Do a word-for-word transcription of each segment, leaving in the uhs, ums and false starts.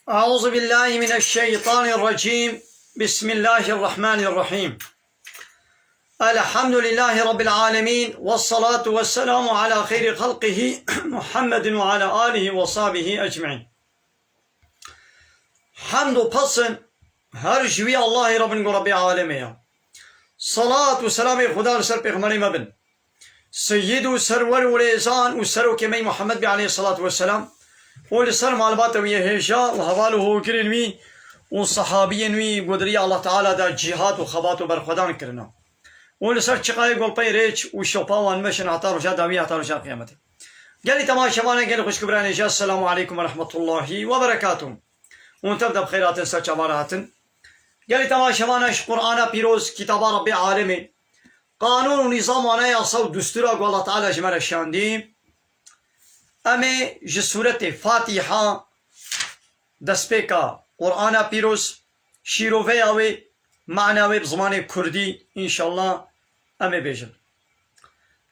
أعوذ بالله من الشيطان الرجيم. بسم الله الرحمن الرحيم. الحمد لله رب العالمين، والصلاة والسلام على خير خلقه محمد وعلى آله وصحبه أجمعين. Hemd û pesn her ji wî Allahê re bin ku Rebbê alemê ya. Salat û selamê Xuda li ser pêxemberê me bin. Seyyid û serwer û rêzan û serokê me yî Muhammed bî aleyhissalatu vesselam û li ser malbata wî yê hêja û heval û hogirên wî û sehabiyên wî ku di riya Allah Teala de cîhad û xebat û berxwedan kirina. Û li ser çiqayê golpey rêç û şopa wan meşin heta roja dawî, heta roja qiyametê. Gelî temaşevana, gelî xwişk û birayên hêja, Esselamu aleykum ve rahmetullahi ve berekatuh. Hûn tev de bi xêr hatin, ser çava re hatin. Gelî temaşevana, ji Qur'ana pîroz, kitaba Rebbê alemê, qanûn û nîzam wana yasa û dustûra ku Allah Teala ji me re şandî. Em ê ji sûretê Fatiha, destpêka Qur'ana pîroz, şîroveya wê, mana wê bi zimanê kurdî, înşallah em ê bêjin.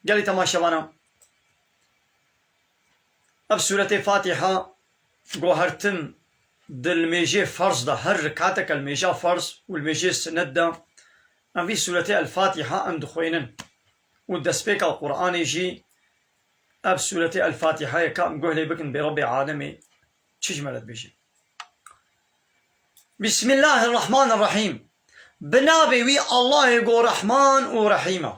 Gelî temaşevana, ev sûretê Fatiha, guhertin di limêjê ferz de, her rikateke limêja ferz û limêjê sinet de, em vî sûretê El Fatiha em dixwênin û destpêka Qur'anê jî ev sûretê El Fatihayê ka em guh lê bikin bê Rebbê alemê çi ji me re dibêje. Bismillahirrahmanirrahîm. Bi navê wî Allahê ku Rehman û Rehîm e.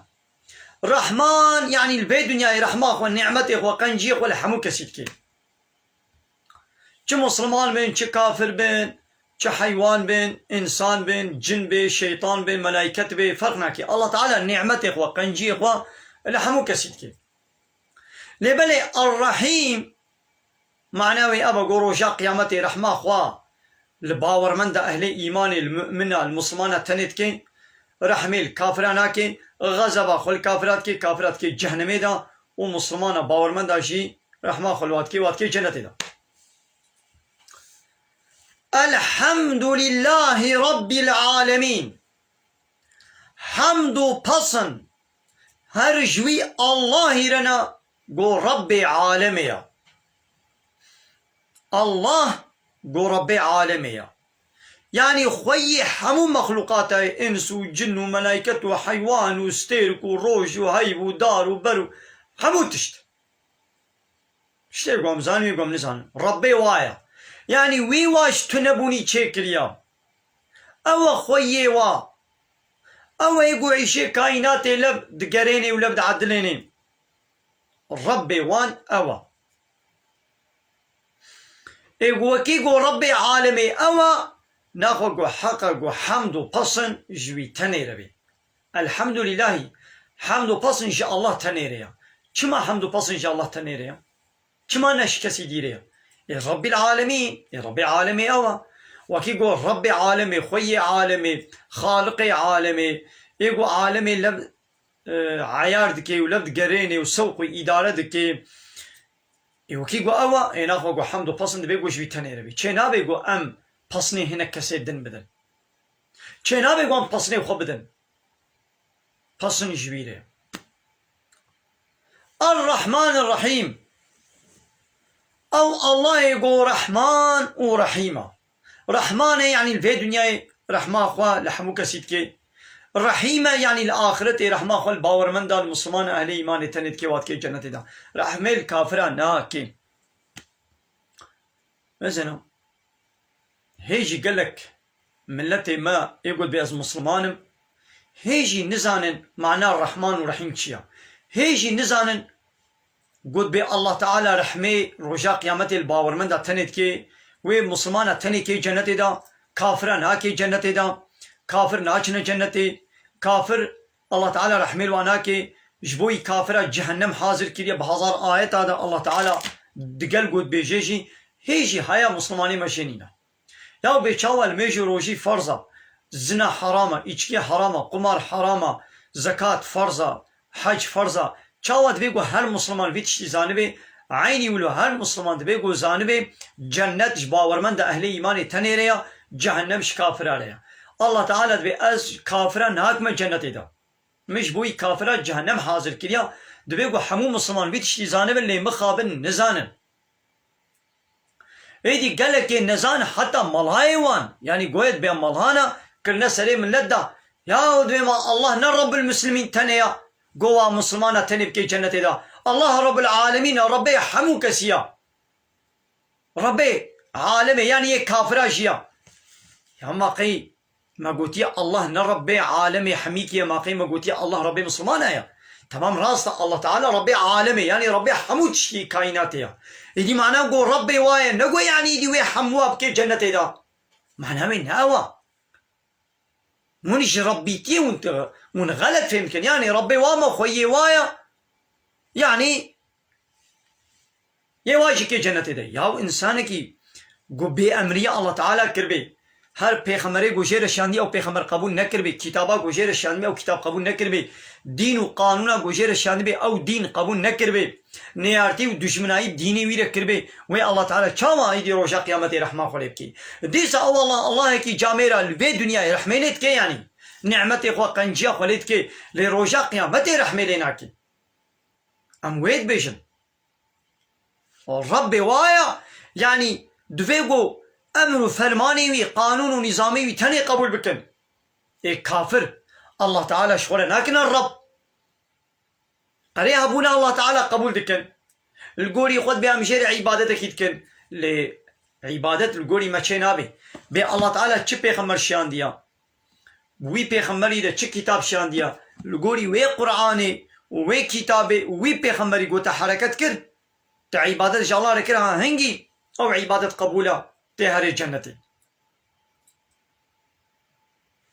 Rehman, yanî li vê dinyayê rehma xwe, nîmetê xwe, qenciyê xwe li hemû kesî dike. Çi misliman bin, çi kafir bin, çi heywan bin, însan bin, cin bê, şeytan bê, melaiket bê, ferq nake. Allah Teala nîmetê xwe, qenciyê xwe li hemû kesî dike. Lê belê Ar-Rehîm, mana wê ev e ku roja qiyametê rehma xwe li bawermenda, ehlê îmanê, li mu'mina, li mislimana tenê dike, rehmê li kafira nake, xezeba xwe li kafira dike, kafira dike cehennemê de û mislimana bawermenda jî rehma xwe li wa dike, wa dike cenetê de. Elhamdulillahî Rabbil alemîn. Hemd û pesn her ji wî Allahî re ne, ku Rebbê alemê ye. Allah ku Rebbê alemê ye. Yanî xweyê hemû mexlûqata ye, îns û cin û melaiket û heywan û stêrk û roj û heyv û dar û ber û hemû tişt. Tiştê ku em zanin, wê ku em nizanin. Rebbê wa ye. Yanî wî wa ji tunebûnî çêkiriya. Ew e xweyê wa. Ew e ku êşê kaînatê lev digerênê û lev diedilênê. Rebbê wan ew e. Ê ku wekî ku Rebbê alemê ew e, naxwe ku heq e ku hemd û pesn ji wî tenê re bê. Elhamdulîlahî, hemd û pesn ji Allah tenê re ye. Çima hemd û pesn ji Allah tenê re ye? Çima ne ji kesî dî re ye? Ê Rebbîl alemîn, ê Rebbê alemê ew e. Wekî got Rebbê alemê, xweyê alemê, xaliqê alemê, ê ku alemê lev, e, eyar dike û lev digerênê û sewq û îdare dike. Ê wekî got ew e, ê naxwe got hemd û pesn dibê got ji wî tenê re bê. Çê nabê got em pesnê hinek kesê din bidin. Çê nabê got em pesnê xwe bidin. Pesn ji wî re. Er-Rahman er-Rahîm. Ew Allahê ku Rehman û Rehîm e. Rehman e, yanî li vê dinyayê rehma xwe li hemû kesî dike. Rehîm e, yanî li axiretê rehma xwe li bawermenda, li misliman, ehlê îmanê tenê dike, wa dike cenetê de. Rehmê li kafira nake. Mesela, hê jî gelek miletê me ê got bê ez misliman im, hê jî nizanin mana Rehman û Rehîm çi ya. Hê jî nizanin got bê Allah Teala rehmê roja qiyametê li bawermenda tenê dikê, wê mislimana tenê kê cenetê de, kafira nakê cenetê de, kafir naçine cenetê, kafir Allah Teala rehmê li wan nake, ji bo wî kafira cehennem hazir kiriye, bi hezar ayeta de Allah Teala digel gotbêjê jî, hê jî haya mislimanê me jê nîne. Yaw bê çawa limêj û rojî ferz e, zina heram e, îçkî heram e, qumar heram e, zekat ferz e, hec ferz e. Çawa divê ku her misliman vî tiştî zanibe, eynî wilo her misliman divê ku zanibe, cennet ji bawermenda ehlê îmanê tenê re ya, cehennem ji kafira re ya. Allah Teala divê ez kafira nahakime cennetê de. Min ji bo wî kafira cehennem hazir kiriya, divê ku hemû misliman vî tiştî zanibin, lê mixabin nizanin. Êdî gelekê nezan heta malhayê wan, yanî goyet bê malhana kirine serê millet da. Ya divê ma Allah ne Rabbul Muslimîn tenê ya. Go wa Musulmana tenê bikê cennetê da. Allah Rabbul Alemîn a, Rabbê hemû kesî ya. Rabbê alemê, yanî yê kafira jî ya. Ya ma qey me gotiye Allah ne Rabbê alemê hemîkî ye, ma qey me gotiye Allah Rabbê Musulmana ya. Tamam, rast e, Allah Teala Rabbê alemê, yanî Rabbê hemû tiştî kaînatê ya. Êdî mana go Rabbê wa ye, ne go yanî êdî wê hemûa bikê cennetê da. Mana wê ne ew a. Hûn ji Rabbîtiyê hûn, hûn xelet fêm dikin. Yanî Rabbê wa me xweyê wa ya. Yanî yê wa jî kê cennetê de. Yaw însanekî ku bêemrî Allah Teala kiribê, her pêxemberê ku jê re şandiye ew pêxember qebûl nekiribê, kitaba ku jê re şandibê ew kitab qebûl nekiribê, dîn û qanûna ku jê re şandibê ew dîn qebûl nekiribê, neyartî û dujminayî dînê wî re kiribê, wê Allah Teala çawa êdî roja qiyametê rehma xwe lê bikê? Dîsa ew Allah, Allahekî camêra li vê dinyayê rehmê lê dike yanî? Nîmetê xwe, qenciya xwe lê dike, lê roja qiyametê rehmê lê nake. Em wê dibêjin. O Rabbê wa ya, yanî divê ku emr û fermanê wî, qanûn û nîzamê wî tenê qebûl bikin. Ê kafir, Allah Teala ji xwe re nakine Rabb. Qerê hebûna Allah Teala qebûl dikin. Li gorî xwe dibê em jê re îbadetekî dikin. Lê îbadet li gorî me çê nabe. Bê Allah Teala çi pêxember şiyandiya? Wî pêxemberî de çi kitab şiyandiya? Li gorî wê Qur'anê û wê kitabê û wî pêxemberî ku te hereket kir, te îbadet ji Allah re kir, ha hingî ew îbadet qebûl a, tê herê cennetê.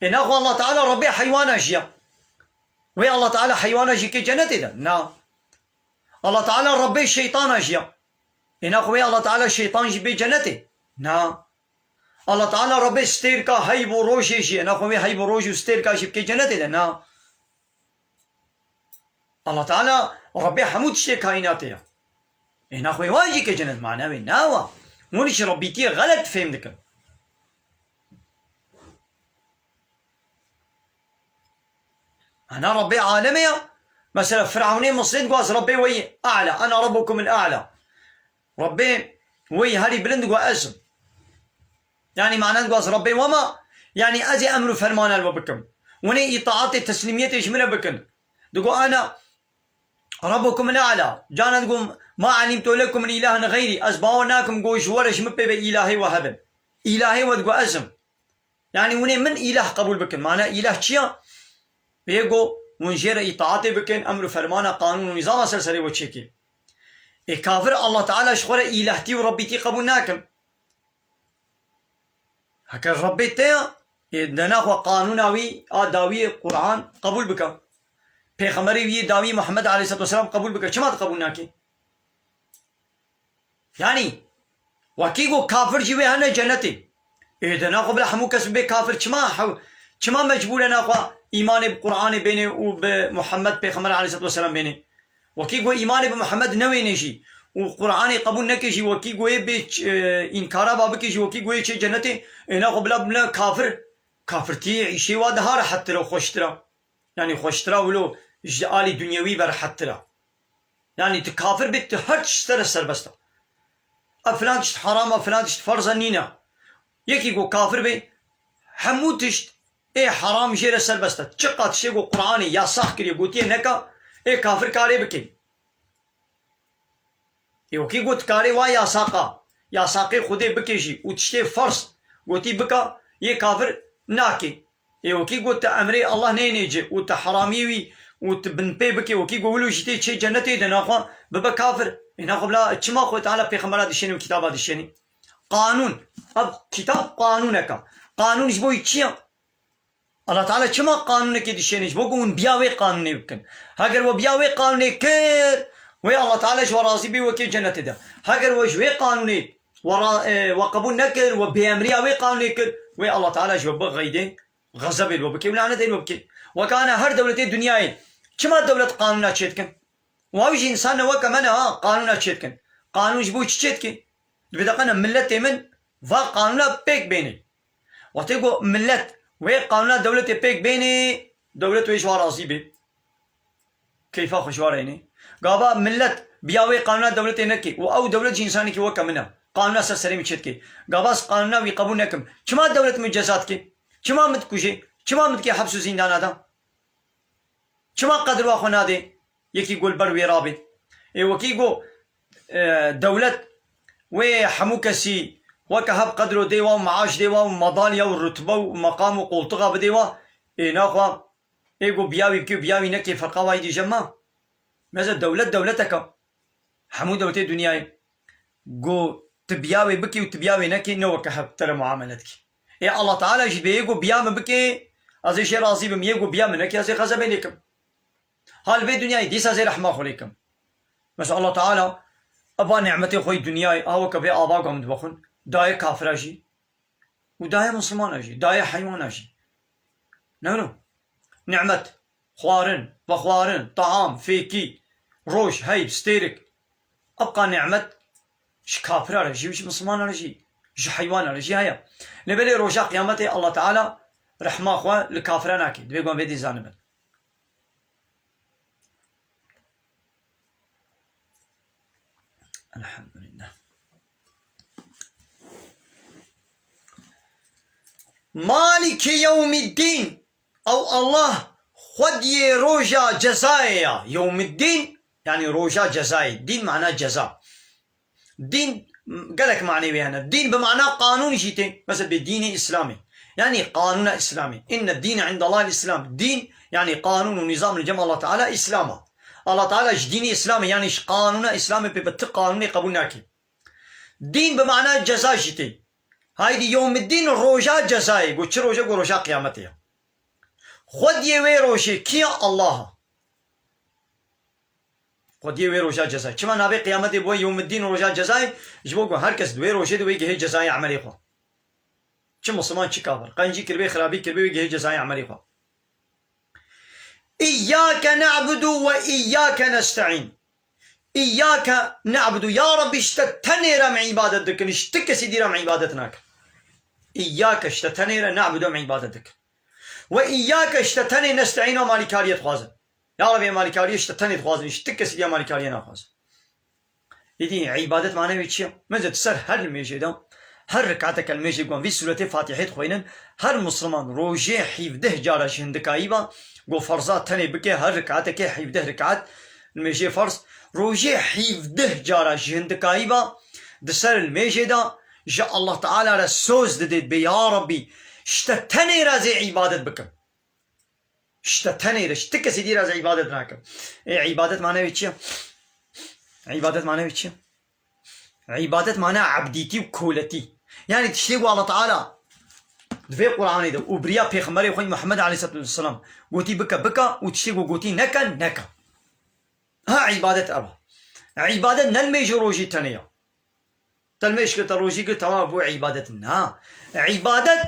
Ê naxwe Allah Teala Rabbê heywana jî ya. Wê Allah Teala heywana jî kê cennetê de? Na. Allah Teala Rabbê şeytana jî ya. Ê naxwe wê Allah Teala şeytan jî bê cennetê? Na. Allah Teala Rabbê stêrka heyv û rojê jî ye. Naxwe wê heyv û roj û stêrka jî bikê cennetê de? Na. Allah Teala Rabbê hemû tiştê kaînatê ye. Ê naxwe wan jî ke cennet, mana wê ne wa. Hûn ji Rabbîtiyê xelet fêm dikin. Ana Rabbê alemê ya. Mesela Firavunê Misrê digo ez Rabbê weyî a'la. Ana rabbukumul a'la. Rabbê weyî herî bilind digo ez im. Yanî mana digo ez Rabbê we ma, yanî ez ê emr û fermana li we bikim. Hûn ê îtaatê, teslîmiyetê ji min re bikin. Digo ana rabbukumul a'la. Cana digo ma alimtu lekum min ilahin xeyrî. Ez bawer nakim ku ji we re ji min pê ve îlahê we hebin. Îlahê we digo ez im. Yanî hûn ê min îlah qebûl bikin. Mana îlah çi ya? Bê ku hûn jê re îtaatê bikin, emr û fermana, qanûn û nîzama ser serê we çêkê. Ê kafir Allah Teala ji xwe re îlahtî û Rabbîtî qebûl nakin. Heke Rabbê te ya, ê de naxwe qanûna wî a dawiyê Qur'an qebûl bike. Pêxemberê wî yê dawî Muhammed aleyhisselatu vesselam qebûl bike. Çima tu qebûl nakî? Yanî, wekî ku kafir jî wê hene cennetê. Ê de naxwe bila hemû kes bibe kafir. Çima hew-, çima mecbûr e naxwe îmanê bi Qur'anê bênê û bi Muhammed Pêxember aleyhisselatu vesselam bênê? Wekî ku îmanê bi Muhammed newênê jî û Qur'anê qebûl neke jî, wekî ku yê bê ç-, e, înkara ba bike jî, wekî ku yê çê cennetê, ê naxwe bila bimle kafir. Kafirtiyê îşê wa daha rehettir e, xweştir e. Yanî xweştir e wilo ji alî dunyewî ve rehettir e. Yanî tu kafir bî, tu her tişt te re serbest e. Ev filan tişt heram e, filan tişt ferz e, nîne. Yekî ku kafir bê, hemû tişt ê heram jê re serbest e. Çiqa tiştê ku Qur'anê yasax kiriye, gotiye neka, ê kafir karê bike. Ê wekî got karê wa yasaqa, yasaqê Xwedê bike jî û tiştê ferz gotî bika, yê kafir nake. Ê wekî got te emrê Allah neyê nêce û te heramiyê wî û tu binpê bike, wekî got wilo jî tê çê cennetê de naxwe bibe kafir. Ê naxwe bila çima Xwedê Teala pêxembera dişênê û kitaba dişênê? Qanûn. Ev kitab qanûneka. Qanûn ji bo wî çi ye? Allah Teala çima qanûnekê dişêne? Ji bo ku hûn biya wê qanûnê bikin. Heger we biya wê qanûnê kir, wê Allah Teala ji we razî bê, we kê cennetê de. Heger we ji wê qanûnê we ra-, e, we qebûl nekir, we bêemriya wê qanûnê kir, wê Allah Teala ji we bixeydê, xezebê li we bike û lanetê li we bike. Weke ana her dewletê dinyayê çima dewlet qanûna çêdikin? Û ew jî însan ne weke me ne ha, qanûna çêdikin. Qanûn ji bo çi çêdike? Dibê de qene miletê min va qanûna pêk bêne. Wextê ku milet wê qanûna dewletê pêk bêne, dewlet wê ji wa razî bê. Keyfa xwe ji wa re hêne. Gava milet biya wê qanûna dewletê neke û ew dewlet jî însanekî weke min e. Qanûna ser serê min çêdikê. Gava ez qanûna wî qebûl nekim. Çima dewlet min ceza dike? Çima min dikuje? Çima min dike heps û zîndana de? Çima qedr wa xwe nadê yekî ku li ber wê rabê? Ê wekî ku, e, dewlet wê hemû kesî weke hev qedr û dê wa û meaş dê wa û madalya û rutbe û meqam û qoltixa bidê wa, ê naxwe ê ku biya wî bikê û biya wî nekê ferqa wa êdî je ma? Meze dewlet dewleteke. Hemû dewletê dinyayê. Ku tu biya wê bikî û tu biya wê nekî, ne weke hev te re muamele dikî. Ê Allah Teala jî bê yê ku biya min bikê, ez ê jê razî bim, yê ku biya min nekî, ez ê xezebê lê kim. Ha li vê dinyayê dîsa ez ê rehma xwe lê kim. Mesela Allah Teala eva nimetê xwe yê dinyayê, ha weke vê ava ku em dibexwin, dayê kafira jî û dayê misilmana jî, dayê heywana jî. Ne wilo? Nimet, xwarin, vexwarin, taam, fêkî, roj, heyv, stêrik. Ebqa nimet ji kafira re jî, ji misilmana re jî, ji heywana re jî heye. Lê belê roja qiyametê Allah Teala rehma xwe li kafira nake. Divê wan vê dî zanibin. Elhamdülillah. Maliki yewmiddin. Ew Allah xwediyê roja cezayê ya. Yewmiddin, yani roja cezayê. Din mana ceza. Din, gelek manê wê hene. Din bi mana qanûn jî tê. Mesela bi dînê Îslamê. Yani qanûna Îslamê. Inne dîne indallahil Îslam. Din, yani qanûn û nîzam li cem Allah Teala Îslam a. Allah Teala ji dînê Îslamê, yani ji qanûna Îslamê pê bi ti qanûnê qebûl nake. Din bi mana ceza jî tê. Haydî yewmiddin roja cezayê. Got çi roje? Got roja qiyametê ya. Xwediyê wê rojê kî ya? Allah a. Xwediyê wê roja cezayê. Çima navê qiyametê bûye yewmiddin roja cezayê? Ji bo ku her kes di wê rojê de wê gihê cezayê emelê xwe. Çi misilman çi kafir. Qencî kiribê, xirabî kiribê, wê gihê cezayê emelê xwe. İyyâke na'budu ve iyyâke nesta'in. İyyâke na'budu. Ya Rabbi, ji te tenê re em îbadet dikin. Ji ti kesî dî re em îbadet nakin. İyyâke, ji te tenê re, na'budu, em îbadet dikin. Ve iyyâke, ji te tenê, nesta'in, em alîkariyê dixwazin. Ya Rabbi, em alîkariyê ji te tenê dixwazin. Ji ti kesî dî em alîkariyê naxwazin. Êdî îbadet mane wê çi ye? Meze di ser her nimêjê de, her rikateke nimêjê gon vî sûretê Fatîhê dixwînin, her misilman rojê hîvdeh cara ji hindikayî ve, go ferza tenê bike, her rikatekê hîvdeh rikat nimêjê ferz, rojê hîvdeh cara ji hindikayî ve, di ser nimêjê de ji Allah Teala re soz didê, dibê, ya Rabbî, ji te tenê re ez ê îbadet bikim. Ji te tenê re, ji ti kesî dî re ez îbadet nakim. Ê, îbadet mane wê çi ye? Îbadet mane wê çi ye? Îbadet mane ebdîtî û koletî. Yani tiştê ku Allah Teala di vê Qur'anê de û biriya Pêxemberê xwe Muhammed aleyhisselatu vesselam gotî bike, bike û tiştê ku gotî neke, neke. Ha îbadet ev e. Îbadet ne nimêj û rojî tenê ye. Te nimêj kir, te rojî kir, temam, bû îbadet. Na. Îbadet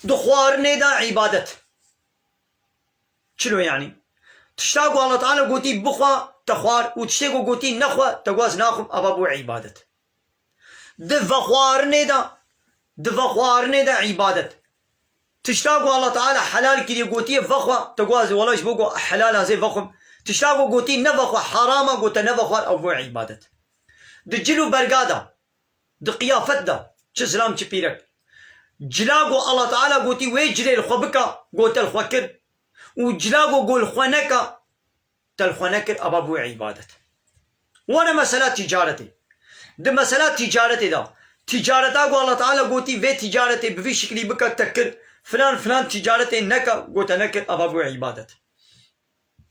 di xwarinê de îbadet. Çilo yani? Tişta ku Allah Teala gotî bixwe, te xwar û tiştê ku gotî nexwe, te got ez naxwim, ava bû îbadet. Di vexwarinê de, di vexwarinê de îbadet. Tişta ku Allah Teala helal kiriye, gotiye vexwe, te got ez wela ji bo ku helal ez ê vexwim. Tişta ku gotî nevexwe, heram e, got te nevexwar, ev bû îbadet. Di cil û berga de, di qiyafet de, çi zilam çi pîrek. Cila ku Allah Teala gotî wê cilê li xwe bike, got te li xwe kir. Û cila ku got li xwe neke, te li xwe nekir, ava bû îbadet. Were mesela tîcaretê. Di mesela tîcaretê de, tîcareta ku Allah Teala gotî vê tîcaretê bi vî şiklî bike, te kir, filan filan tîcaretê neke, got te nekir, ava bû îbadet.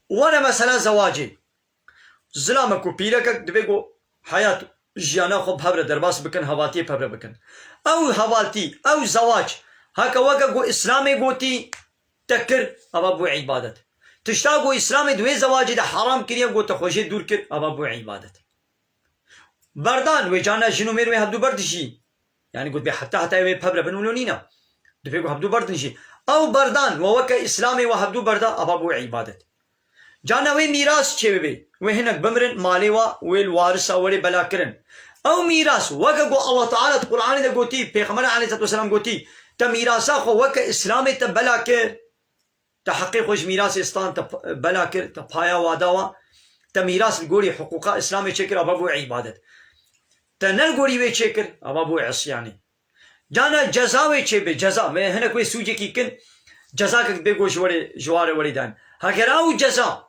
Were mesela zewacê. Zilamek û pîrekek divê ku heyat, jiyana xwe bi hev re derbas bikin, hevaltiyê bi hev re bikin. Ew hevaltî, ew zewac, heke weke ku Îslamê gotî te kir, ava bû îbadet. Tişta ku Îslamê di wê zewacê de heram kiriye, got te xwe jê dûr kir, ava bû îbadet. Berdan, wê carna jin û mêr wê hevdû berdin jî. Yani got bê heta heta wê bi hev re bin wilo nîne. Divê ku hevdû berdin jî. Ew berdan, we weke Îslamê we hevdû berda, ava bû îbadet. Carna wê mîras çêbibe. Wê hinek bimirin, malê wa wê li warisa werê bela kirin. Ew mîras, weke ku Allah Teala di Qur'anê de gotî, Pêxember aleyhisselatu vesselam gotî, te mîrasa xwe weke Îslamê te bela kir. Te heqê xwe ji mîrasê stan, te p-, bela kir, te paya wa da wa. Te mîras li gorî hiqûqa Îslamê çêkir, ava bû îbadet. Te ne li gorî wê çêkir, ava bû îsyanî. Cana ceza wê çêbe, ceza. Me hinek wê sûcekî kin, cezakek bê go ji werê, ji warê werê dan. Heger ew ceza,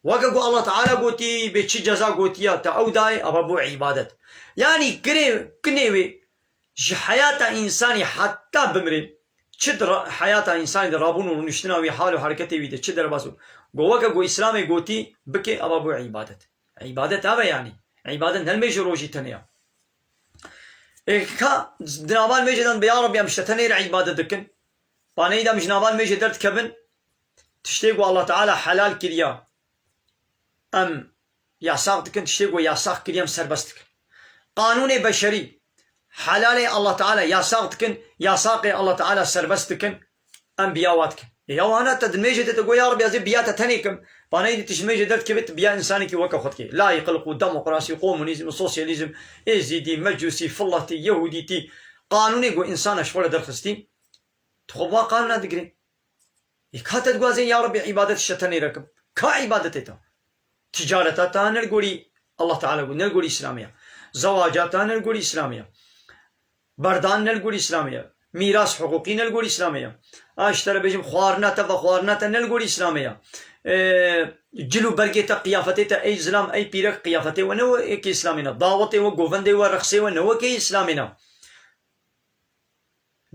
weke ku Allah Teala gotî, bê çi ceza gotiya te ew dayê, ava bû îbadet. Yanî kirê, kinê wê ji heyata însanî heta bimrê, çi di ra-, heyata însanî de rabûn û rûniştina wî, hal û hereketê wî de çi derbas bû. Go weke ku Îslamê gotî bike, ava bû îbadet. Îbadet ev e yanî. Îbadet ne li mêj û rojî tenê ya. Ê, ka di nava mêjê de bi ya Rebbi em ji te tenê re îbadet dikin. Paneyî de em ji nava mêjê derdikevin. Tiştê ku Allah Teala helal kiriya, em yasax dikin, tiştê ku yasax kiriya, em serbest dikin. Qanûnê beşerî, helalê Allah Teala yasax dikin, yasaqê Allah Teala serbest dikin, em biya wa dikin. Ê, ya wana te di mêjê de te got, ya Rebbi, ez ê biya te tenê kim. Paneyî dî tu ji mêjê derdikevî, tu biya însanekî weke xwe dikî. Layîqlik û demokrasî, komunîzm, sosyalîzm, êzîdî, mecûsî, filetî, yehûdîtî, qanûnê ku însana ji xwe re derxistî, tu xwe bi wa qanûna digirî. Ê, ka te diguazê, ya Rebbi, îbadet ji te tenê re kim. Ka îbadetê te? Ticareta te ne li gorî Allah Teala got, ne li gorî Îslamê ya. Zewaca te ne li gorî Îslamê ya. Berdan ne li gorî Îslamê ya. Mîras hiqûqî ne li gorî Îslamê ya. A, ji te re bêjim, xwarina te, vexwarina te ne li gorî Îslamê ya. Ee, cil û bergê te, qiyafetê te, ey zilam, ey pîrek, qiyafetê we ne wekê Îslamê ne. Dawetê we, govendê we, rexsê we ne wekê Îslamê ne.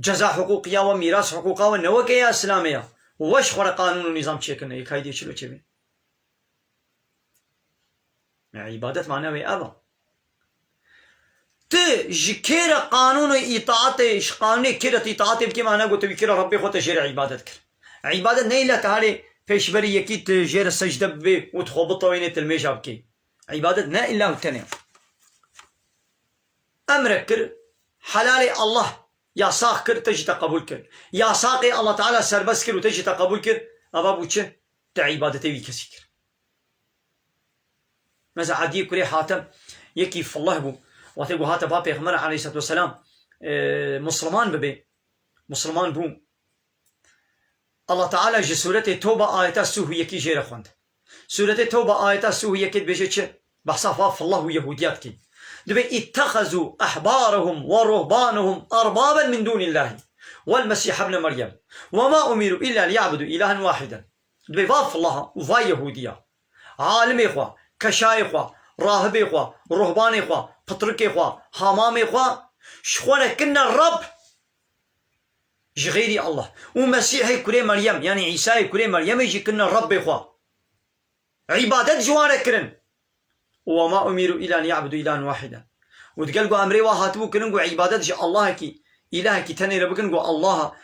Ceza hiqûqiya we, mîras hiqûqa we ne weke ya Îslamê ya. We ji xwe re qanûn û nîzam çêkirine, yê kaydê çilo çêbê. Ya îbadet mane wê ev e. Tu ji kê re qanûn û îtaatê, ji qanûnê kê re tu îtaatê bikî, mane ku tu wî kir Rebbê xwe, te jê re îbadet kir. Îbadet ne îlla tu herê pêşberî yekî tu jê re secde bibê û tu xwe bitewênê, tu li mêja bikî. Îbadet ne îlla û tenê. Emrek kir, helalê Allah yasax kir, te jî te qebûl kir. Yasaqê Allah Teala serbest kir û te jî te qebûl kir. Eva bû çi? Te îbadetê wî kesî kir. Mesela Ediyê kurê Hatem, yekî fillah bû. Wextê ku hate ba Pêxember aleyhisselatu vesselam, e, Musliman bibe. Musliman bû. Allah Teala ji Sûretê Tewba ayeta sî û yekî jê re xwend. Sûretê Tewba ayeta sî û yekê dibêje çi? Behsa va fillah û Yehûdiya dikî. Dibê, "İttehezû ehbârehum ve ruhbânehum erbâben min dûnillâhi vel Mesîh ibne Meryem ve mâ umirû illâ liya'budû ilâhen wahiden." Dibê va fillaha û va Yehûdiya, alimê xwe, keşayê xwe, rahibê xwe, ruhbanê xwe, pitrikê xwe, hamamê xwe, ji xwe re kirine Reb, ji xeyrî Allah. Û Mesîhê kurê Meryem, yanî Îsayê kurê Meryemê jî kirine Rebbê xwe. Îbadet ji wan re kirin. Û "Ve ma umiru illa liya'budu ilahen wahiden." Û digel ku emrê wa hatibû kirin ku îbadet ji Allahekî, îlahekî tenê re bikin, ku Allaha,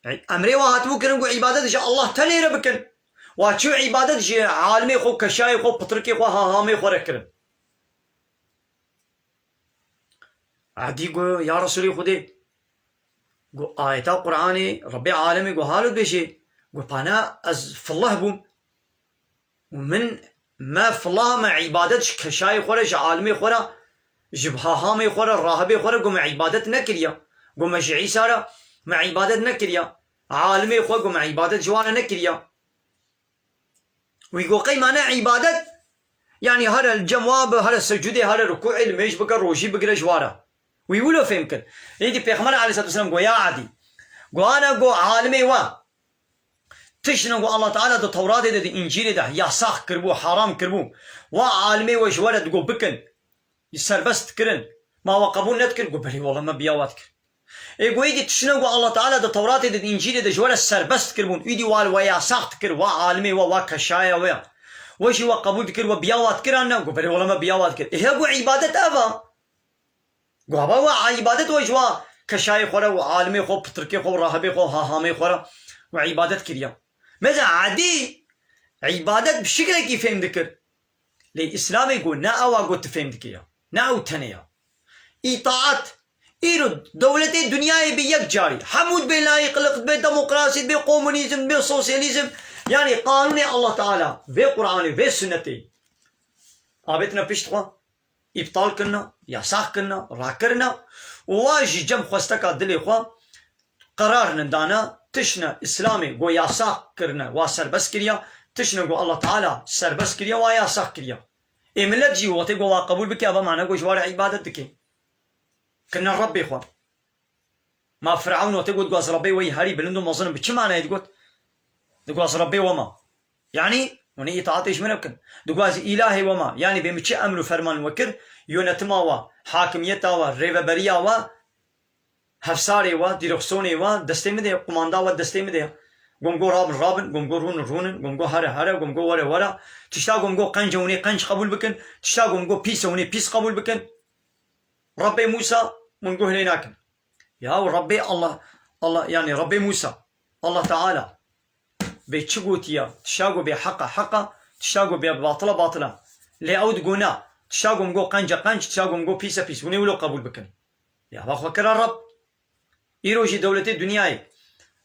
emrê wa hatibû kirin ku îbadet ji Allah tenê re bikin. Wa çi îbadet ji alimê xwe, keşayê xwe, pitrikê xwe, hahamê xwe re kirin. Edî got, "Ya Resûlê Xwedê," got, "ayeta Qur'anê Rebbê alemê got, halo dibêje, got, pana ez fillah bûm. Û min, me fillah, me îbadet ji keşayê xwe re, ji alimê xwe re, ji hahamê xwe re, rahibê xwe re, got, me îbadet nekiriya. Got, me ji Îsa re, me îbadet nekiriya. Alimê xwe, got, me îbadet ji wan re nekiriya." Wî got, "Qey mane îbadet? Yanî here li cem wa bi, here secûdê, here rukûê, li mêj bike, rojî bigire ji wa re." Wî wilo fêm kir. Êdî Pêxember aleyhisselatu vesselam got, "Ya Edî, got ana got alimê we tiştine got Allah Teala di Tewratê de, di Încîlê de yasax kiribû, haram kiribû. Wa alimê we ji we re digot bikin, serbest dikirin. Ma we qebûl nedikir?" Got, "Belê wela me biya wa dikir." Ê got, "Êdî tiştine got Allah Teala di Tewratê de, di Încîlê de ji we re serbest kiribûn. Êdî wa, wa yasax dikir, wa alimê we, wa keşaya we. We jî we qebûl dikir, we biya wa dikir an ne?" Got, "Belê wela me biya wa dikir." Ê he got, îbadet ev e. Got, "Haba we îbadet we ji wa keşayê xwe re, we alimê xwe, pitrikê xwe, rahibê xwe, hahamê xwe re we îbadet kiriya." Mesela Edî îbadet bi şiklekî fêm dikir. Lê Îslamê got, ne ewa got tu fêm dikê ya. Ne ew tenê ya. Îtaat. Îro dewletê dinyayê bi yek carî. Hemû dibe layîqlik, dibe demokrasî, dibe komunîzm, dibe sosyalîzm. Yanî qanûnê Allah Teala, vê Qur'anê, vê sunnetê. Avêtine pişt xwe. Îptal kirine, yasax kirine, rakirine û wa ji cem xwesteka dilê xwe qerar nindane, tiştine Îslamê got yasax kirine, wa serbest kiriya, tiştine got Allah Teala serbest kiriya, wa yasax kiriya. Ê milet jî wextê got wa qebûl bike, eva mane got ji wa re îbadet dike. Kirine Rebbê xwe. Ma Firavun wextê got, dixwaz Rebbê we yî herî bilind û mezin in, bi çi manayê digot? Dixwaz Rebbê we ma. Yanî, hûn ê îtaatê ji min re bikin. Dixwaz îlahê we ma. Yanî, bê min çi emr û ferman we kir, yönetima we, hakimiyeta we, rêveberiya we, hevsarê we, dîrexsonê we, destê min de ye, qumanda we destê min de ye. Gom go rabin, rabin, gom go rûnin, rûnin, gom go here, here, gom go were, were. Tişta gom go qenc e, hûn ê qenc qebûl bikin. Tişta gom go pîs e, hûn ê pîs qebûl bikin. Rebbê Mûsa, hûn guh lê nakin. Ya Rebbê Allah, Allah, yanî Rebbê Mûsa, Allah Teala bê çi gotiya, tişta go bê heq e, heq e, tişta go bê batil e, batil e. Lê ew digo na, tişta go min go qenc e, qenc, tişta go min go pîs e, pîs. Hûn ê wilo qebûl bikin. Ya va xwe kira Reb. Îro jî dewletê dinyayê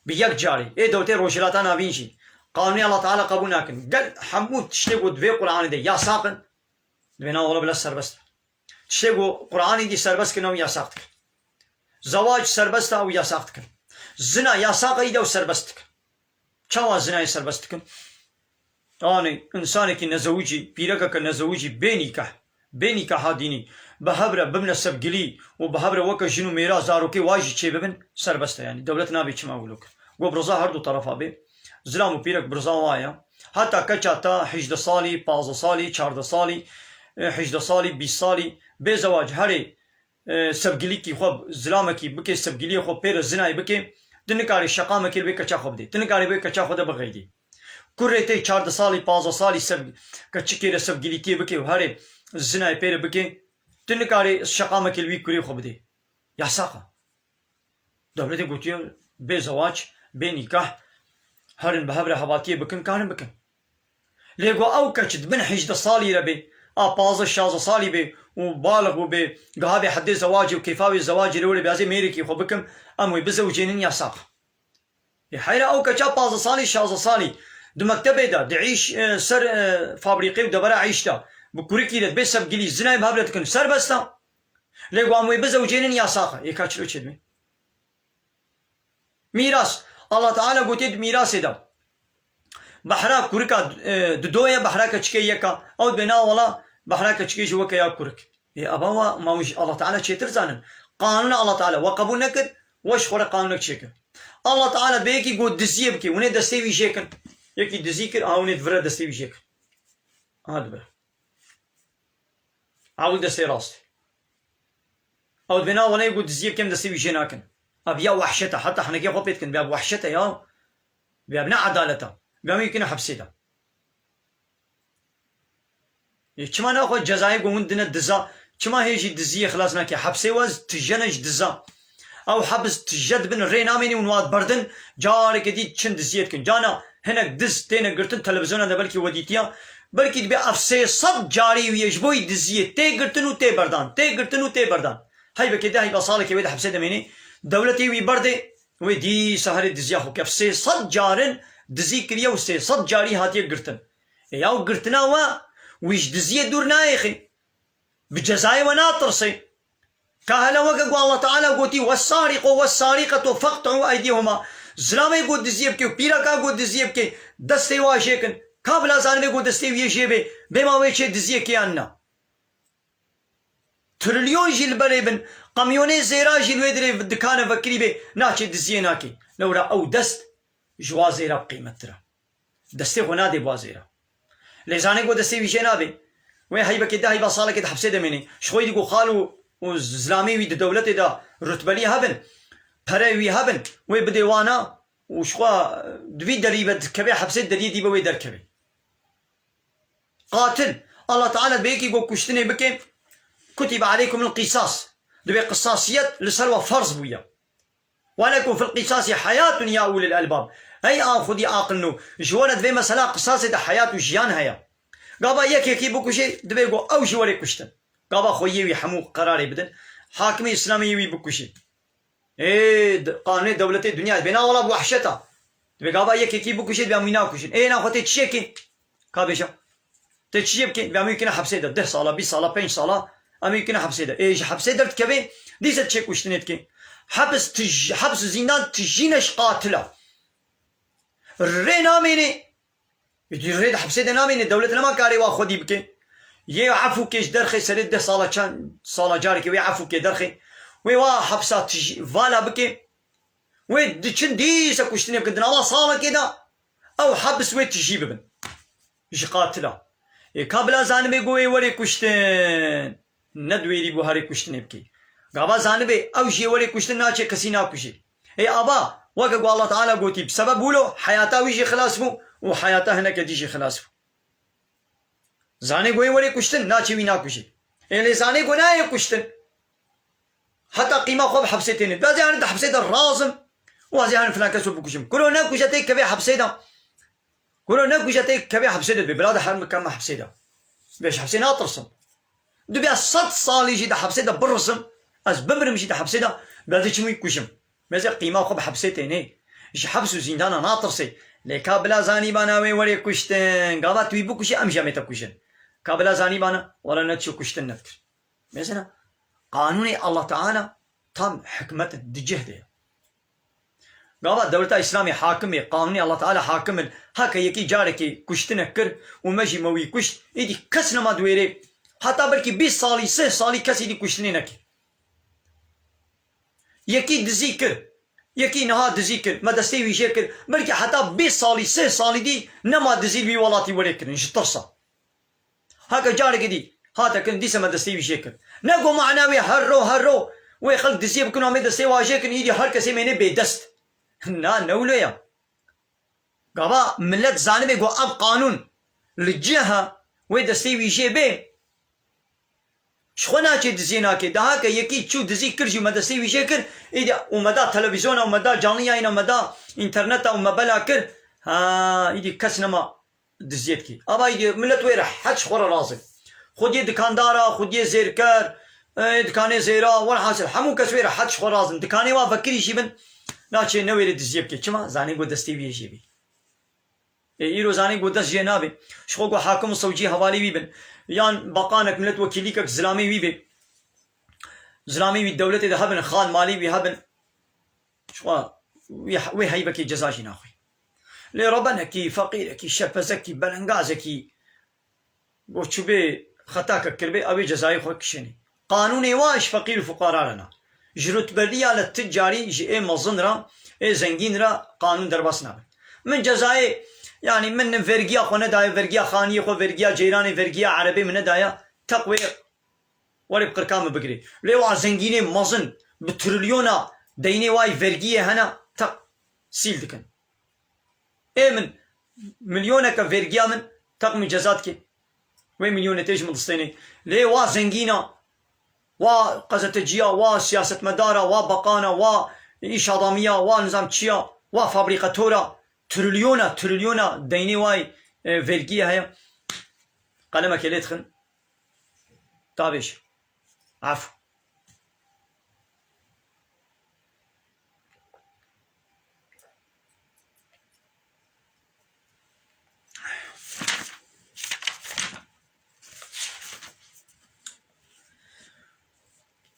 bi yek carî, ê dewletê Rojhilata Navîn jî qanûnê Allah Teala qebûl nakin. Gel hemû tiştê ku di vê Qur'anê de yasaq in, di vê na wala bila serbest in. Tiştê ku Qur'anê dî serbest kirine ew yasaq dikin. Zewac serbest e ew yasaq dikin. Zina yasaq e îde ew serbest dikin. Çawa zinayê serbest dikin? Yanî, însanekî nezewicî, pîrekeke nezewicî, bê nîkeh, bê nîkeha dînî, bi hev re bibine sevgilî û bi hev re weke jin û mêra zarokê wa jî çêbibin, serbest e. Yanî, dewlet nabê çima wilo kir. Go bi riza her du terefa bê. Zilam û pîrek bi riza wa ye. Heta keça te hejdeh salî, pazdeh salî, çardeh salî, e, hejdeh salî, bîst salî, bê zewac herê e, sevgilîkî xwe, zilamekî bike, sevgiliyê xwe pê re zinayê bike, tu nikarî şeqamekê li vê keça xwe bidê. Tu nikarî vê keça xwe de bixeydî. Kurê te çardeh salî, pazdeh salî sev-, keçikê re sevgilîtiyê bike û herê zinayê pê re bike, tu nikarî şeqamekê li wî kurê xwe bidê. Yasax e. Dewletê gotiye bê zewac, bê nîkah, herin bi hev re hevatiyê bikin, karin bikin. Lê go ew keç di bin hejdeh salî re bê, a pazdeh şazdeh salî bê û balix bû bê, giha bê heddê zewacê û kêfa wê zewacê lê were bê ez ê mêrekî xwe bikim, em wê bizewicênin yasax. Ê heyra ew keça pazdeh salî, şazdeh salî di mektebê de, di îş, e, ser, e, fabrîqê û devera îş de, bi kurikî re dibê sevgilî, zinayê bi hev re dikin, serbest e. Lê go em wê bizewicênin yasax e. Ê ka çilo çêdibê? Mîras. Allah Teala gotiye di mîrasê de. Behra kurika, e, dido ye, behra keçikê yek e. Ew dibê na wela behra keçikê jî weke ya kurik. Ê, eva wa ma wî ji Allah Teala çêtir zanin. Qanûna Allah Teala we qebûl nekir, we ji xwe re qanûnek çêkir. Allah Teala dibê yekî got diziyê bike, hûn ê destê wî jêkin. Yekî dizî kir, aha hûn ê di vir re destê wî jêkin. Aha dibir. Ewil destê rastê. Ew dibê na welê ku diziyê bikim destê wî jê nakin. Ev ya wehşet e. Heta henekê xwe pê dikin. Bi ev wehşet e ya. Bi ev ne edalet e. Bi ew yekine hepsê de. Ê, çima naxwe cezayê ku hûn dine diza? Çima hê jî diziyê xilas nake? Hepsê we tije ne ji diza. Ew hebs tije dibin rê namênî û niha berdin, careke dî çin diziyê dikin. Cana hinek diz têne girtin, televizyona de belkî we dîtiya, belkî dibê ev sê sed carî wî ye ji bo wî diziyê tê girtin û tê berdan, tê girtin û tê berdan. Heybekê de heyba salekê wê di hepsê de mênê, dewletê wî berdê, wê dîsa herê diziya xwe ke. Ev sê sed carin dizî kiriye û sê sed carî hatiye girtin. Ê ya girtina we, wî ji diziyê dûr nayêxê. Bi cezayê we natirsê. Ka hele weke ku Allah Teala gotî, "Wessariqu wessariqetu feqt'u eydiyehuma." Zilamê ku diziyê bike û pîreka ku diziyê bike, destê wa jê kin. Ka bila zanibê ku destê wî yê jê bê, bê ma wê çê diziyê ke yan na. Trilyon jî li berê bin, qemyonê zêra jî li wê dirê dikane vekirî bê, naçê diziyê nake. Lewra ew dest ji wa zêra bi qîmettir e. Destê xwe nadê bi wa zêra. Lê zanê ku destê wî jê nabê. Wê heybekê de heyba salekê di hepsê de mênê. Ji xwe yî digo xal û, û zilamê wî di dewletê de rutbelî hebin, pereyê wî hebin, wê bidê wana û ji xwe di vî derî ve dikeve hepsê, deriyê dî ve wê derkeve. Qatil. Allah Teala dibê yekî ku kuştinê bike, kutibe aleykumul qisas. Dibê qisasiyet li ser we ferz bûye. Welekum fil qisasi hayatun ya ulil elbab. Ey a xwedî aqil nû, ji we re di vê mesela qisasê de heyat û jiyan heye. Gava yek yekî bikuşê, dibê ku ew jî were kuştin. Gava xweyê wî hemû qerarê bidin. Hakimê Îslamê yê wî bikuşê. Ê, d-, qanûnê dewletê dinyayê dibê na wela bi wehşet a. Dibê gava yek yekî bikuşê, dibê em wî nakuşin. Ê, na xwe tê çi yekê? Ka bêje. Tê çi yê bikê? Dibê em wî kine hepsê de. Deh sala, bîst sala, pênc sala. Em wî kine hepsê de. Ê, ji hepsê derdikeve, dîse çê kuştinê dikê. Hepis tij-, heps û zîndan tijî ne ji qatil a. Rê namênê. Ê, tu rê di hepsê de namênê, dewlet nema karê wa xwedî bike. Yê efûkê ji derxê serê deh sala çend sala carekê wê efûkê derxê. Wê wa hepsa tijî vala bike. Wê diçin dîsa kuştinê bikin. Di nava salekê de ew hebs wê tijî bibin. Ji qatila. Ê ka bila zanibê ku wê werê kuştin. Ne diwêrî bû herê kuştinê bikê. Gava zanibê ew jê werê kuştin naçê kesî nakujê. Ê ava, weke ku Allah Teala gotî, bi sebeb wilo heyata wî jî xilas bû û heyata hineke dî jî xilas bû. Zanê ku wê werê kuştin, naçê wî nakujê. Ê lê zanê ku nayê kuştin. Heta qîma xwe bi hepsê têne. Wazê herin di hepsê de razim. Wazê herin filan kes bikujim. Kuro nekuje tê kevê hepsê de. Kuro nekuje tê kevê hepsê de dibê. Bila de her mikeme hepsê de. Vê ji hepsê natirsim. Dibê ez sed salî jî di hepsê de birisim. Ez bimirim jî di hepsê de. Bila de çim wî kujim. Mêze qîma xwe bi hepsê tênê. Ji heps û zîndana natirsê. Lê ka bila zanîbana wê werê kuştin. Gava tu wî bikuşî em jî em ê te kujin. Ka bila zanîbana were ne çi kuştin nedikir. Mesela qanûnê Allah Teala tam hikmet in, di cih de ye. Gava dewleta Îslamê hakim ê, qanûnê Allah Teala hakim in. Heke yekî carekê kuştinek kir û me jî me wî kuşt, êdî kes nema di wêrê. Heta belkî bîst salî, sih salî kes êdî kuştinê neke. Yekî dizî kir. Yekî niha dizî kir. Me destê wî jê kir. Belkî heta bîst salî, sih salî dî nema dizî li wî welatî werê kirin ji tirsa. Heke carekê dî hate kirin, dîsa me destê wî jê kir. Ne ku mana wê her ro, her ro wê xelk diziyê bikin û em ê destê wa jê kirin, îdî her kesê mêne bêdest. Na, ne wilo ya. Gava milet zanibê ku ev qanûn li cih e, wê destê wî jê bê. Ji xwe naçê diziyê nake. Daha ke yekî çû dizî kir jî me destê wî jê kir, îdî û me da televîzyona û me da canlı yayına, me da înterneta û me bela kir. Ha, îdî kes nema diziyê dikî. Ava îdî milet wê rehet ji xwe re razî. Xwediyê dikandara, xwediyê zêrker, ê, dikanê zêra, welhasil hemû kes wê rehet ji xwe razin. Dikanê wa vekirî jî bin, naçê newêrê diziyê bike. Çima? Zanê ku destê wî yê jê bî. Ê, îro zanê ku dest jê nabe. Ji xwe ku hakim û sewcî hevalî wî bin. Yan baqanek, milet wekîlîkek zilamê wî bê. Zilamê wî dewletê de hebin, xan malê wî hebin. Ji xwe wê, wê heyvekê ceza jî naxwî. Lê rebenekî, feqîrekî, şepezekî, belengazekî, Go çûbê xetake kiribê, ew ê cezayê xwe kişênê. Qanûnê wa ji feqîr û fuqara re ne. Ji rutbeliya li ti carî ji ê mezin re, ê zengîn re qanûn derbas nabe. Min cezayê, yanî min vergiya xwe nedaye, vergiya xaniyê xwe, vergiya ceyranê, vergiya erebê min nedaye, teq wê werê bi qirka min bigirê. Lê wa zengînê mezin bi trilyona deynê wayî vergiyê hene, teq sîl dikin. Ê min, milyoneke vergiya min teq min ceza dike. Wê milyonê tê ji min distênê. Lê wa zengîna, wa qezeteciya, wa siyasetmedara, wa baqana, wa îşadamiya, wa nizam çiya, wa fabrîqatora, trilyona, trilyona deynê wayî, e, vergiye heye. Qelemekê lê dixin. Tabêj. Efw.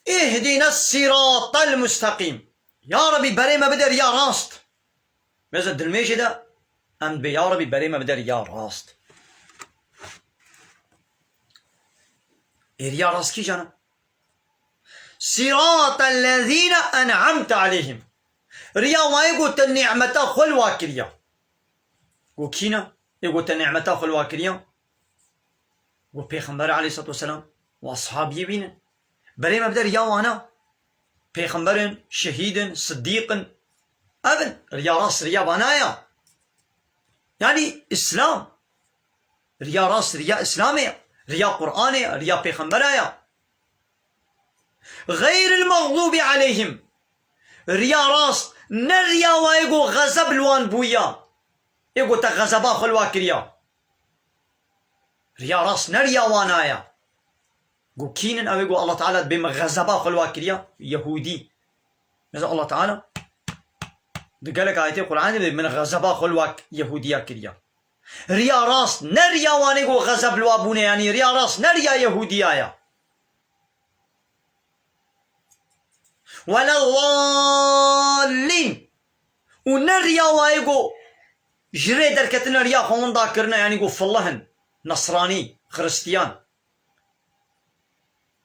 اهدنا الصراط المستقيم. Ya Rebî, berê me bide riya rast. Mêze dilmêjê de em dibê, ya Rebî, berê me bide riya rast. Ê riya rast kîjan e? Sîrata lezîne en'amte aleyhim. Riya wayê ku te nîmeta xwe li wa kiriya. Ku kî ne? Ê ku te nîmeta xwe li wa kiriya? Ku Pêxember aleyhisselatu vesselam û ashabiyê wî ne. Berê me bide riya wana. Pêxember in, şehîd in, sidîq in. Ev in. Riya rast riya vana ya. Yanî Îslam. Riya rast riya Îslamê ya. Riya Qur'anê ya. Riya Pêxembera ya. Xeyril mexdûbi aleyhim. Riya rast, ne riya wayê ku xezeb li wan bûya. Ê ku te xezeba xwe li wa kiriya. Riya rast ne riya wana ya. Ku kînin ew ê ku Allah Teala dibê min xezeba xwe li wa kiriya? Yehûdî. Mesela Allah Teala di gelek ayetê Qur'anê dibê min xezeba xwe li wa Yehûdiya kiriya. Riya rast ne riya wanê ku xezeb li wa bûne, yanî riya rast ne riya Yehûdiya ya. Weleddallîn. Û ne riya wayê ku ji rê derketine, riya xwe winda kirine, yanî ku filih in, nesranî, xiristiyan.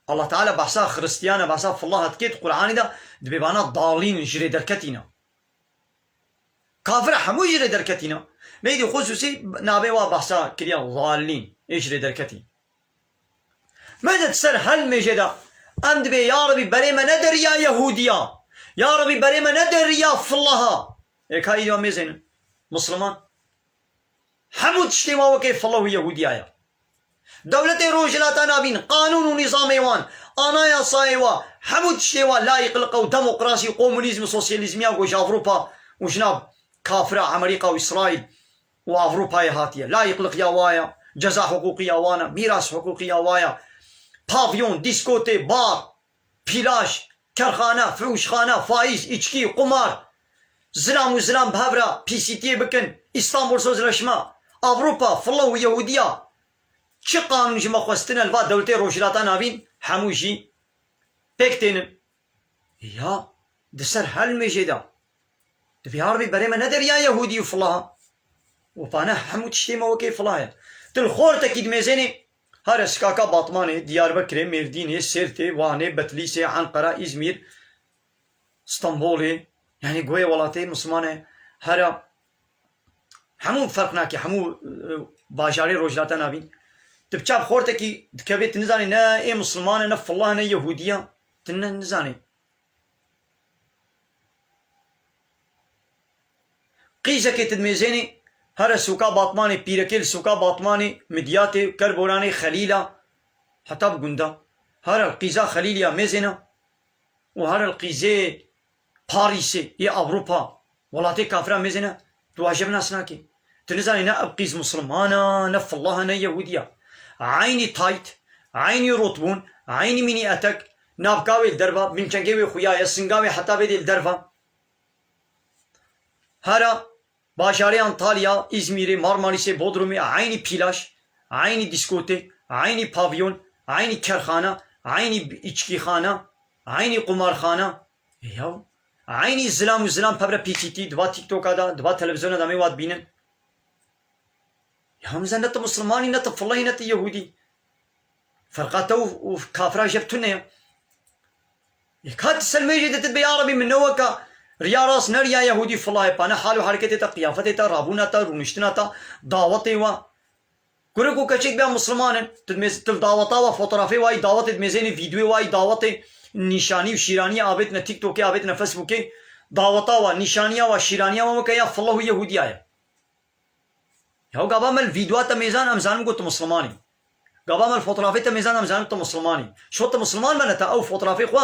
Allah Teala behsa Xiristiyana, behsa fillaha dike di Qur'anê de, dibê vana dalîn, ji rê derketîna. Kafir hemû ji rê derketîna. Meydî xususî navê wa behsa kiriya, dalîn, ê ji rê derketî. Me de di ser helmêje de, em dibê, ya Rebî, berê me nede riya Yehûdiya. Ya Rebî, berê me nede riya fillaha. Ê ka îro mêzênin. Misliman. Hemû tiştê wa wekê fillah û Yehûdiya ye. Dewletê Rojhilata Navîn, qanûn û nîzamê wan, anayasayê wa, hemû tiştê wa layîqliqa û demokrasî û komunîzm û sosyalîzmiya ku ji Avrupa û ji nav kafira Amerîka û Îsraîl û Avrupayê hatiye. Layîqliqiya wa ye, ceza hiqûqiya wan e, mîras hiqûqiya wa ye. Pavyon, dîskotê, bar, pîlaj, kerxane, fihûşxane, faîz, îçkî, qumar, zilam û zilam bi hev re pîsîtiyê bikin, Îstanbul sözleşme, Avrupa, fillah û Yehûdiya, çi qanûn ji me xwestine li va dewletê Rojhilata Navîn, hemû jî pêk tênin. Ya, di ser helmêjê de. Dibê ya Rebî berê me nede riya Yehûdî û filaha. Û pane hemû tiştê me wekê filah e. Tu li xortekî dimêzênê, here sikaka Batmanê, Diyarbekirê, Mêrdînê, Sêrtê, Wanê, Betlîsê, Enqera, Îzmîr, Stenbolê, yanî goyê welatê Misliman e, here hemû ferq nake, hemû, e, bajarê Rojhilata Navîn. Tu bi çav xortekî dikevê, tu nizanî ne ê Misliman e, ne filah, ne Yehûdî ya. Tu ne nizanî. Qîzekê tu dimêzênî, here sûka Batmanê, pîrekê li sûka Batmanê, Midyatê, Kerboranê, Xelîla, heta bi gunda. Here li qîza Xelîliya mêzêne û here li qîzê Parîsê, yê Ewropa, welatê kafira mêzêne, tu waje bi nas nakî. Tu nizanî ne ev qîz Misliman e, ne filah e, ne Yehûdî ya. Eynî tayt, eynî rotbûn, eynî mînî etek, navka wê li derva, binçengê wê xuya ye, singa wê heta vê dê li derva. Here bajarê Antalya, Îzmîrê, Marmarîsê, Bodrumê, eynî pîlaj, eynî dîskotê, eynî pavyon, eynî kerxana, eynî îçkîxana, eynî qumarxana. E yaw, eynî zilam û zilam pevre pîçîtî, di va TikToka de, di va televizyona de em ê wa dibînin. Ya hemze ne tu Mislimanî, ne tu filahî, ne tu Yehûdî. Ferqa te û, û kafira jeb tune ye. Yek hat ser mêjê de tu dibê, ya Rebî, min ne weka riya rast, ne riya Yehûdî filahê, pa ne hal û hereketê te, qiyafetê te, rabûna te, rûniştina te, dawetê we. Kurik û keçik bêya Misliman in, tu dimêz-, tu li daweta we, fotografê wayî dawetê dimêzênî, vîdyoyê wayî dawetê, nîşanî û şîraniyê avêtine TikTokê, avêtine Facebookê, daweta we, nîşaniya we, şîraniya we weke ya filah û Yehûdiya ye. Ya gava me li vîdyoa te mêzan, em zanin ku tu Misliman î. Gava me li fotografê te mêzan, em zanin tu Misliman î. Şo tu Misliman me ne te, ew fotografê xwe,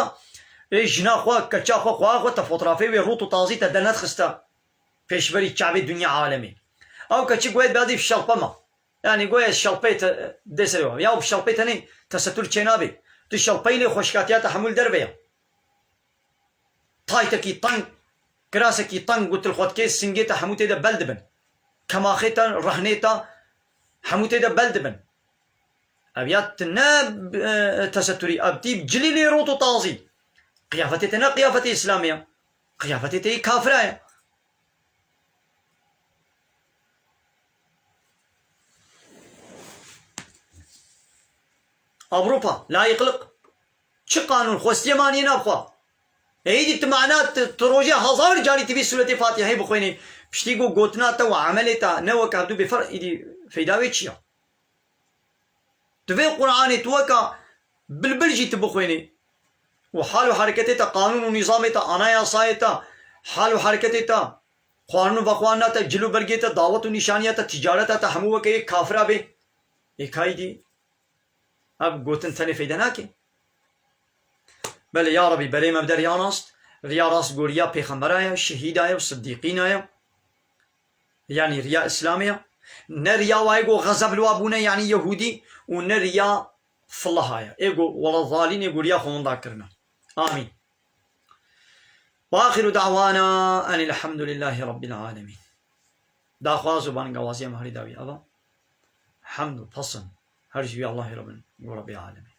ê jina xwe, keça xwe, xweha xwe, te fotografê wê rût û tazî te dernedixiste pêşberî çavê dinya alemê. Ew keçik wê berdî şelpe me. Yanî goya şelpeyê te dê serê we. Ya şelpeyê te nê, tesetur çênabê. Tu şelpeyê lê xweşikatiya te hemû li derve ye. Taytekî teng, kirasekî teng ku tu li xwe dikê, singê te hemû tê de bel dibin. Kemaxê te, rehnê te hemû tê de bel dibin. Ev ya tu ne, e, teseturî, ev tî cilî lê rot û tazî. Qiyafetê te ne qiyafetê Îslamê ye. Qiyafetê te yê kafira ye. Ewropa, layîqlik. Çi qanûn xwestiye maniyê nav xwe. Êdî tu mana tu, tu rojê hezar carî tu vî sûretê Fatîheyê bixwênî. Piştî ku gotina te û emelê te ne wek hevdû bêferq, êdî feyda wê çi ya? Tu vê Qur'anê tu weka bilbil jî tu bixwênî. Û hal û hereketê te, qanûn û nîzamê te, anayasayê te, hal û hereketê te, xwarin û vexwarina te, cil û belgê te, dawet û nîşaniya te, ticareta te, hemû weke yê kafira bê. Ê ka êdî ev gotin tenê feyde nake. Belê ya Rebî, berê me bide riya rast. Riya rast ku riya pêxembera ye, şehîda ye û sidîqîna ye. Yanî riya Îslamê ye. Ne riya wayê ku xezeb li wa bûne, yanî Yehûdî, û ne riya filaha ye. Ê ku wela zalînê ku riya xwe winda kirine. Amîn. Wa axiru da'wana enil hamdulillahî rabbil alemîn. Daxwaz û bangawaziya me herî dawî ava. Hemd û pesin her ji wî Allahê re bin, ku Rebbê alemîn.